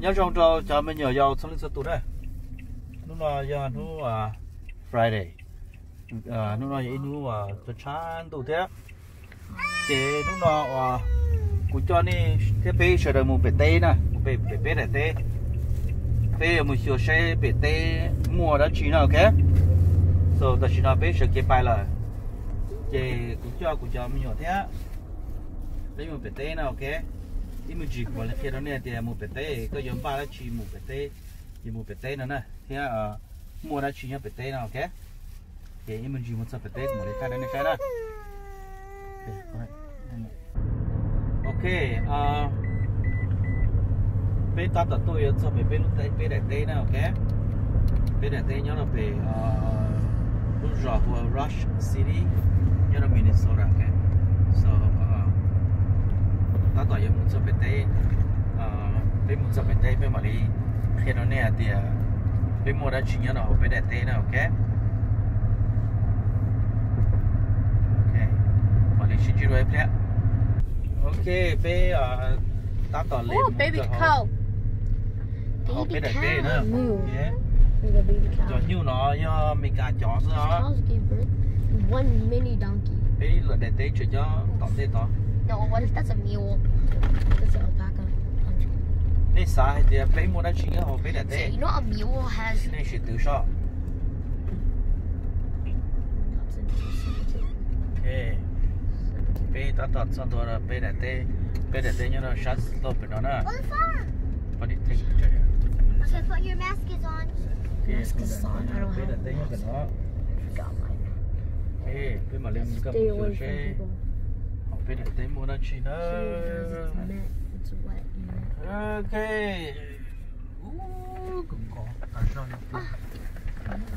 Nyob zoo rau cov me nyuam yaus txhua leej txhua tus na. Hnub no yog hnub Friday, hnub no yog ib hnub tshav ntuj thiab. Ces hnub no uas kuv coj nej thiab peb sawv daws mus pem teb na, mus pem peb daim teb. Peb yuav mus xyuas seb pem teb muaj dab tsi na, ok. So tam sim no peb sawv kev pais lawm, ces kuv coj kuv cov me nyuam thiab peb mus pem teb na, ok. Ib me ntsis kuv mam li qhia rau nej tias mus pem teb koj yuav npaj dab tsi mus pem teb, yuav mus pem teb no na, thiab muaj dab tsi nyob pem teb no, ok. Ces ib me ntsis mus txog pem teb kuv mam li thaij rau nej saib na. Ok, peb tab tom tuaj yuav txog pem peb lub teb, peb daim teb na, ok. Peb daim teb nyob rau pem lub zos hu ua Rush City, nyob rau Minnesota, ok. So tab tom yuav mus txog pem teb. Peb mus txog pem teb peb mam li qhia rau nej hais tias peb muaj dab tsi nyob rau hauv peb daim teb na, ok. Mam li sib ntsib dua ib pliag. Ok, peb tab tom li mus rau hauv peb daim teb na. Cov nyuj no yog Amelikas cov xwb os. Peb lawm daim teb tseem nyob tom ntej tod. Nej xav hais tias peb muaj dab tsi nyob hauv peb daim teb, nej sim twv soj. Peb tab tom txog ntua peb daim teb, peb daim teb nyob rau sab slope pem no na. Peb daim teb nyob pem no. Peb mam li mus koj mus xyuas seb hauv peb daim teb muaj dab tsi na. Ok.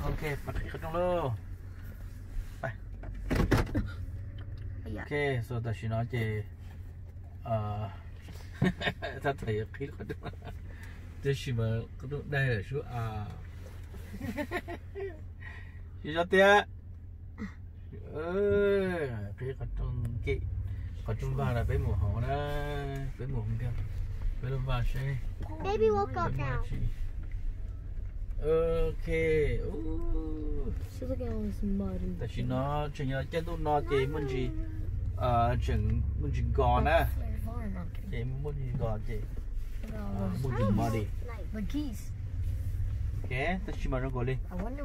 Ok, qhib qhov rooj lauj. Ok, so tam sim no ces tab tom yuav qhib qhov rooj, tab sis mas qhov rooj daig lawm sub. Tsis tso tiag. Qhib qhov rooj, qhov rooj vag na, peb mus hauv na, peb mus hauv kiag, peb lub vag seb. Ok. Tam sim no tseem yog caij ntuj no ces muaj ntsis, tseem muaj ntsis nkos na, ces muaj ntsis nkos ces muaj ntsis muddy. Ok, tab sis mas zoo nkaus li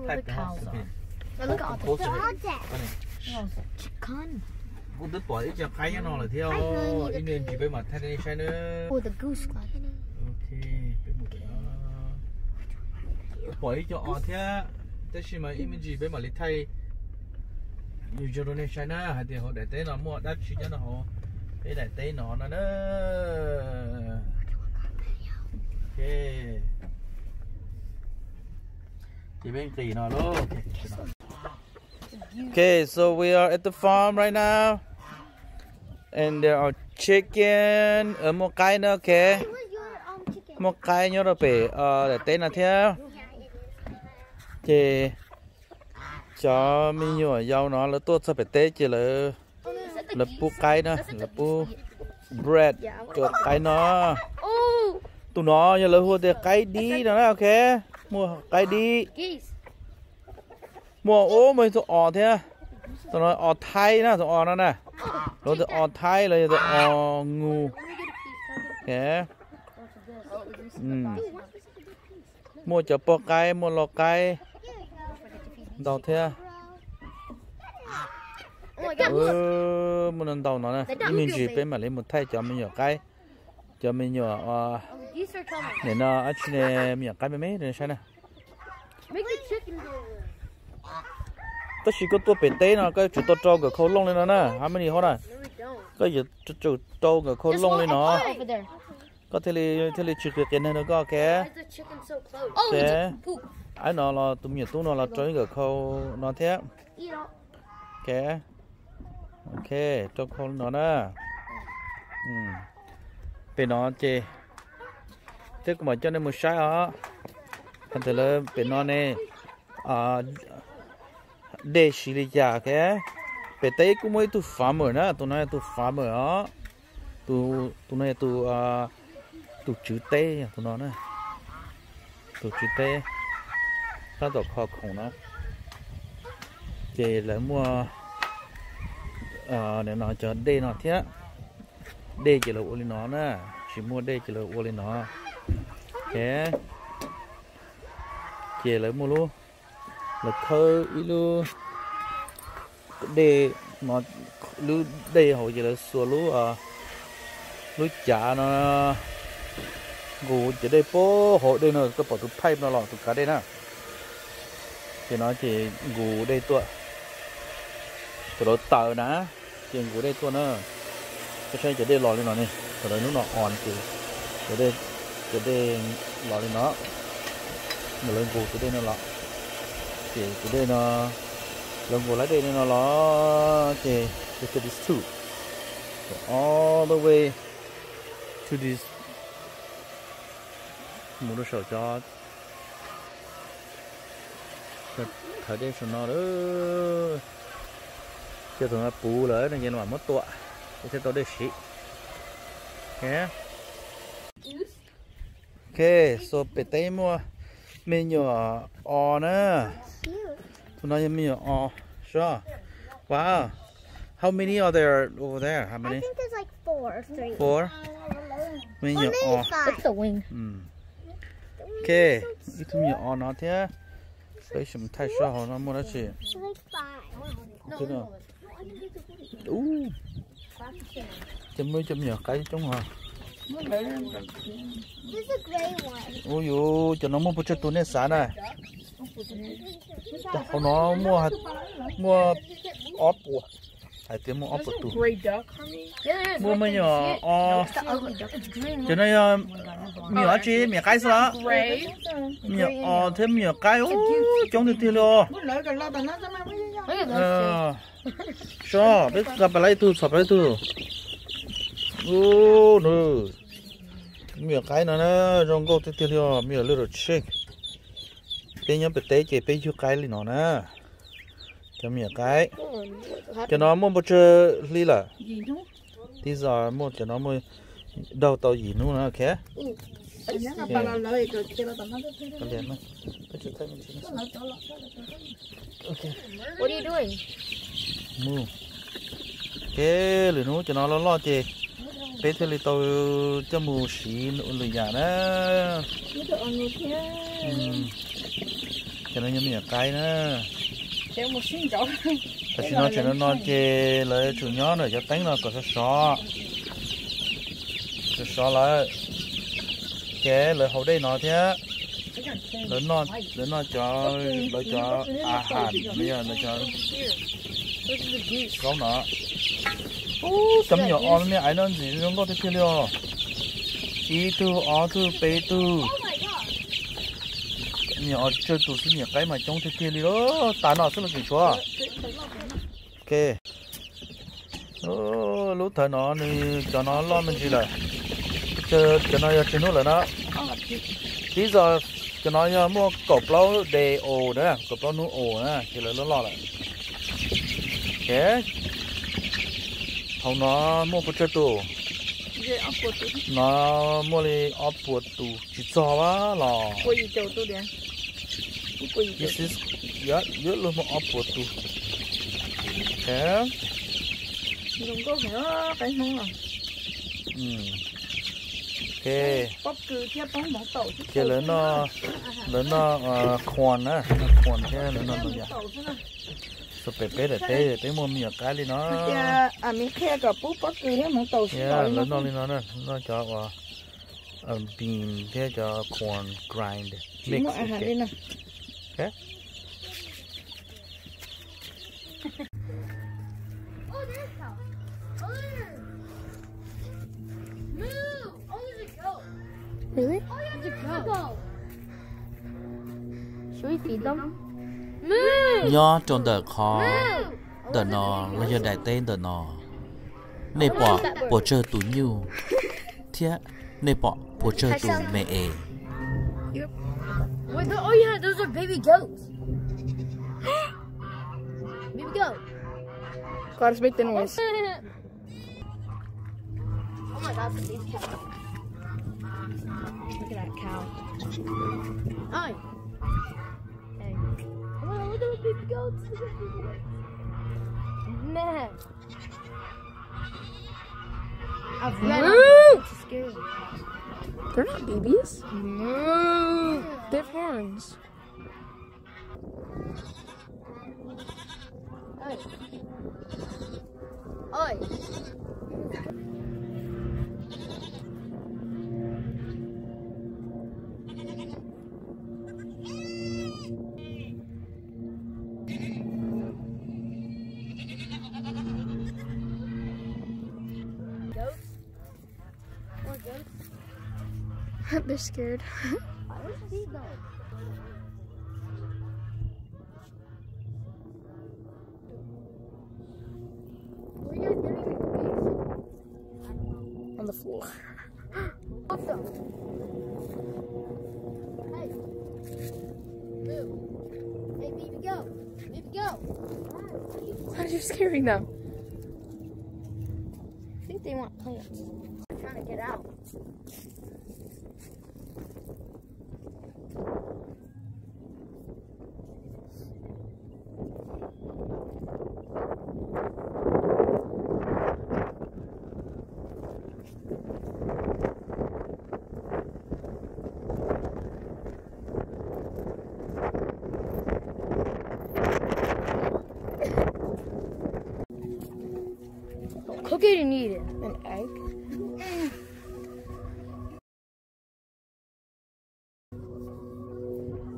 thaij pem hauv xwb. Kuv twb pom ib co qaib nyob no lawm thiab, ib me ntsis peb mam thaij rau nej saib na. Ok, peb mus pem no. Twb pom ib co os thiab, tab sis mas ib me ntsis peb mam li thaij rau nej saib na hais tias hauv daim teb no muaj dab tsi nyob rau hauv peb daim teb no na. Ok, ces peb nqis no lauj. Okay, so we are at the farm right now. And there are chicken. Muaj qaib na, ok. Muaj qaib nyob rau pem daim teb no thiab. Ces cov me nyuam yaus no lawv tuaj txog pem teb ces lawv pub qaib na, lawv pub bread rau qaib no. Tus no yog lawv hu tias qaib dib no na, ok. Muaj qaib dib. Muaj, ub, muaj ib tug os thiab. Tus no os thaib na, tus os no na. Lawv tus os thaib los yog tus os ngus. Muaj cov poj qaib, muaj lau qaib ntau thiab. Muaj ntau no na. Ib me ntsis peb mam li mus thaij cov me nyuam qaib, cov me nyuam, nim no dab tsi ne, me nyuam qaib me me rau nej saib na. Tab sis koj tuaj pem teb no koj yuav tsum tau rau nkawm khau looj li no na, how many hov na? Koj yuav tsum rau nkawm khau looj li no, koj thiaj li tsis qias qias neeg rau koj, ok. Ok, aib no los tus me nyuam tub no los rau ib nkawm khau no thiab. Ok, ok, rau khau li no na. Pem no ces thiab kuv mam coj nej mus saib os. Hais tias lawv pem no ne, dej siv li cas, ok. Pem teb kuj muaj ib tug farmer na, tus no yog tus farmer os. Tus no yog tus, tus tswv teb yog tus no na. Tus tsis teb tab tom kho khoom no. Ces lawv muaj no cov dej no thiab. Dej ces lawv ua li no na, tsis muaj dej ces lawv ua li no. Ces lawv muaj lub, lawv khawb ib lub dej, lub dej hauv ces lawv xuas lub, lub cav no nqus cov dej puag hauv dej no, koj pom tus pipe no los tus kav dej na. Ces no ces nqus dej tuaj, cov lawv taws na, ces nqus dej tuaj na. Koj saib cov dej los li no ne, thaum lawv hnub no on ces cov dej los li no, lawv nqus tus dej no los, ces tus dej no, lawv nqus lawv dej no los, ces look at this too, all the way to this, mus rau saum cov thawv dej saum no lawm. Ces thaum no puv lawm no ces mam muab tuam, ces thiaj tau dej siv. Ok, so pem teb muaj me nyuam os na. Tus no yog me nyuam os. Sure. Wow. How many are there over there? How many? Four. Me nyuam os. Ok, ib tug me nyuam os no thiab. Peb sim thaij seb hauv no muaj dab tsi. Ces muaj ib co me nyuam qaib coob heev. Ub yus, cov no muaj pes tsawg tus nej xav na? Hauv no muaj, muaj ob puas, hais tias muaj ob puas tus. Muaj me nyuam os. Cov no yog me nyuam dab tsi, me nyuam qaib xwb los? Me nyuam os thiab me nyuam qaib, ub, coob tiag tiag li os. Sub, peb txhom pab ib tug, txhom pab ib tug. Ub, me nyuam qaib no na, zoo nkauj tiag tiag li os, me nyuam lwj ram tsheej. Peb nyob pem teb ces peb yug qaib li no na. Cov me nyuam qaib, cov no muaj npau tsawg hli lawm? Tib zaug muaj, cov no muaj daug tau yim hnub na, ok. Mus, ces lwm hnub cov no loj loj ces peb thiaj li tau coj mus siv lwm yam na. Cov no yog me nyuam qaib na. Tam sim no tseem no no ces lawv tsum nyob ntawm cov teeb no kom sov sov, sov sov lawm. Ces lawv haus dej no thiab. Lawv noj cov, lawv cov a has, lawv cov zaub no. Ub, cov me nyuam os me me ais no ntxim zoo nkauj tiag tiag li os. Ib tug, ob tug, peb tug. Me nyuam os tsawg tus xwb, me nyuam qaib mas coob tiag tiag li lawm, tas no xwb los tseem tshuav. Ok. Lub thawv no nws cov no loj me ntsis lawm. Cov no yog tsawg hnub lawm no? Tib zaug cov no yog muaj kaum plaub day old na, kaum plaub hnub old na ces lawv loj loj lawm. Hauv no muaj pes tsawg tus? No muaj li ob puas tus tsis txog los. Yuav luag muaj ob puas tus. Ces lawv noj corn na, noj corn thiab lawv noj ntau yam. Xov pem peb daim teb peb muaj me nyuam qaib li no. Lawv noj li no, noj cov uas bean thiab cov corn grind mix. Nyob rau ntawm qhov ntawm no los yog daim teb ntawm no, nej pom puas tsawg tus nyuj thiab nej pom puas tsawg tus me es? That cow. Ay. Hey. Oh, look at the big goats. Look at the big goats. Man. I've read on them. It's scary. They're not babies. They have horns. Oi. Oi. Goats? More goats? They're scared. Where's the seatbelt? Where you guys getting your keys? On the floor. Awesome. Hey. Move. Hey, baby, go. Baby, go. Why are you scaring them? I think they want plants. They're trying to get out. Cook it and eat it. An egg.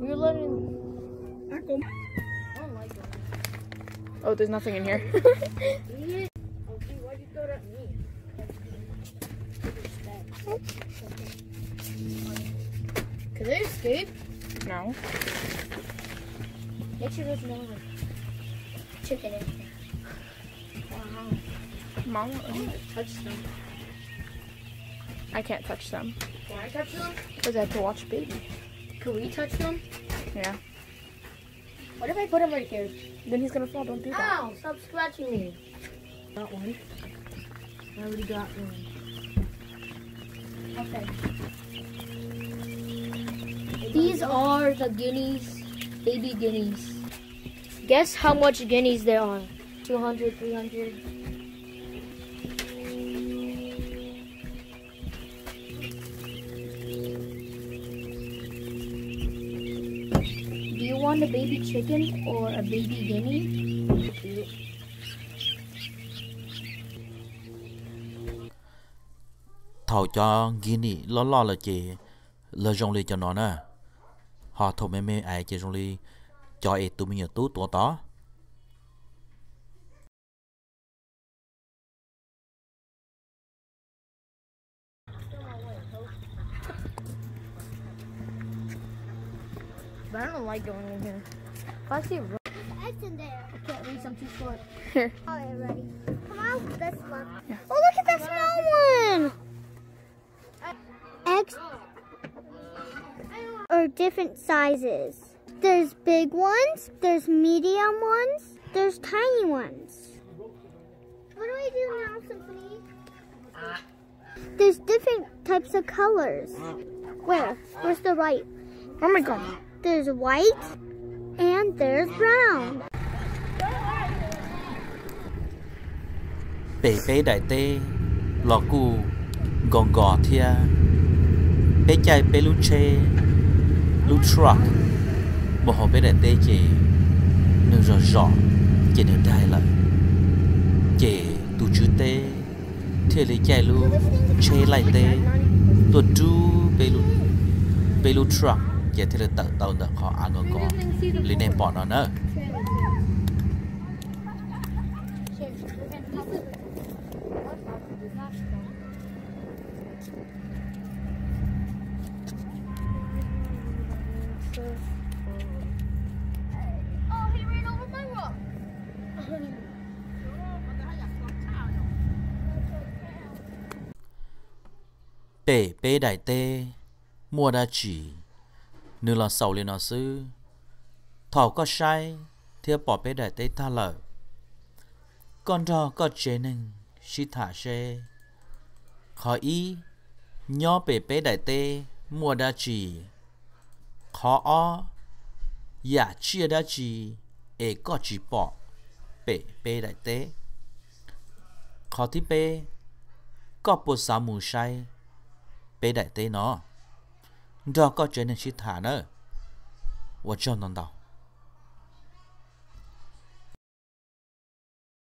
You're letting. I don't like it. Oh, there's nothing in here. Eat it. Oh, dude, why'd you throw it at me? Can they escape? No. Make sure there's no, like, chicken in here. Wow. Mom, I want to touch them. I can't touch them. Can I touch them? Because I have to watch baby. Can we touch them? Yeah. What if I put him right here? Then he's gonna fall. Don't do that. Ow! Stop scratching me. Got one. I already got one. Okay. These are the guineas, baby guineas. Guess how much guineas there are? Two hundred, three hundred. Do you want a baby chicken or a baby guinea? Thaum cov guinea loj loj lawm ces lawv zoo li cov no na, ho thaum me me es ces zoo li cov es tus me nyuam tub tuav tod. But I don't like going in here. If I see ro- There's eggs in there. I can't reach, I'm too short. Here. All right, ready. Come on, this one. Yeah. Oh, look at that small one! Eggs are different sizes. There's big ones, there's medium ones, there's tiny ones. What do I do now, Symphony? There's different types of colors. Where? Where's the right? Oh my God. There's white and there's brown. Pem peb daim teb los kuj nkos nkos thiab. Peb caij peb lub tsheb, lub truck mus hauv peb daim teb ces nws zom zom ces nws daig lawm. Ces tus tswv teb thiaj li caij lub tsheb laij teb tuaj rub peb lub truck ces thiaj li tawm tau ntawm qhov av nkos nkos li nej pom no na. Pem peb daim teb muaj dab tsi? Nws los xaus li no xwb. Thaum koj saib thiab pom peb daim teb tag lawm, koj nrog koj tsev neeg sib tham seb, qhov ib, nyob pem peb daim teb muaj dab tsi? Qhov ob, yam tsiaj dab tsi es koj tsis pom pem peb daim teb? Qhov thib peb, koj puas xav mus saib peb daim teb no nrog koj tsev neeg sib tham na? Ua tsaug ntau ntau.